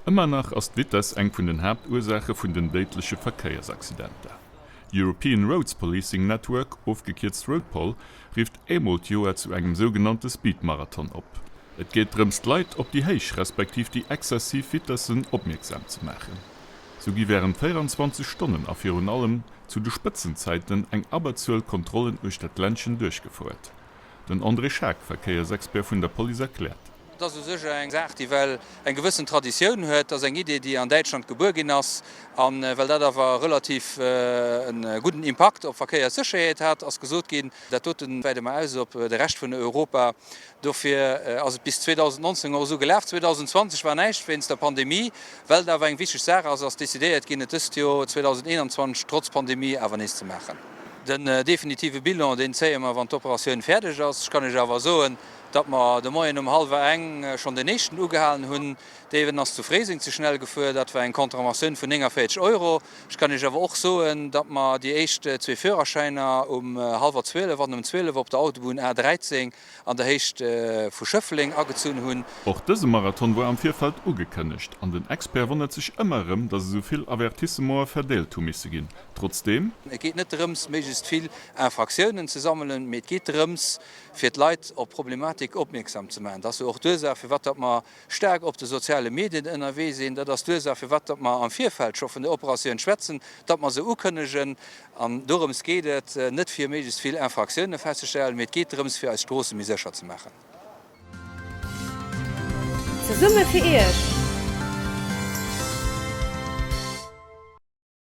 Ëmmer nach ass d'Vitess eng vun den Haaptursaache vun den déidleche Verkéiersaccidenter. D'European Roads Policing Network, ofgekierzt Roadpol, rifft eemol d'Joer zu engem sougenannte Speed-Marathon op. Et geet drëms d'Leit op déi héich respektiv déi exzessiv Vitessen opmierksam ze maachen. Sou gi wärend 24 Stonnen a virun allem zu de Spëtzenzäiten eng Abberzuel Kontrollen uechter d'Ländchen duerchgefouert. Den André Schaack, Verkéiersexpert vun der Police erkläert. Et ass u sech eng Saach, déi well eng gewëssen Traditioun huet. Et ass eng Idee, déi an Däitschland gebuer ginn ass. A well dat awer relativ e gudden Impakt op d'Verkéierssécherheet hat, ass gesot ginn, dat dote wäite mer aus op de Rescht vun Europa. Dofir ass et bis 2019 och esou gelaf. 2020 war näischt wéinst der Pandemie. Well et awer eng wichteg Saach ass, ass decidéiert ginn, et dëst Joer 2021 trotz Pandemie awer nees ze maachen. Den definitive Bilan, deen zéie mer, wann d'Operatioun fäerdeg ass. Ech kann Iech awer soen, datt mer de Moien um hallwer eng schonn den éischten ugehalen hunn. Deen ass zu Fréiseng ze schnell gefuer, dat war eng Contraventioun vun 49 Euro. Ech kann Iech awer och soen, datt mer déi éischt zwee Führerschäiner um hallwer 12 an um 12 op der Autobunn A 13 an der Héicht vu Schëffleng agezunn hunn. Och dëse Marathon war am Virfeld ugekënnegt an den Expert wonnert sech ëmmer erëm, datt esou vill Avertissementen verdeelt hu misse ginn. Trotzdeem. Et geet net drëms, méiglechst vill Infractiounen ze sammelen, mee et geet drëms, fir d'Leit op d'Problematik opmierksam ze maachen. Dat ass jo och d'Ursaach, firwat datt mer staark op de soziale Medien ënnerwee sinn. Dat ass d'Ursaach, firwat datt mer am Virfeld scho vun der Operatioun schwätzen, datt mer se ukënnegen. An dorëms geet et, net fir méiglechst vill Infractiounen festzestellen, mee et geet drëms, fir eis Stroosse méi sécher ze maachen. Zesumme fir Iech!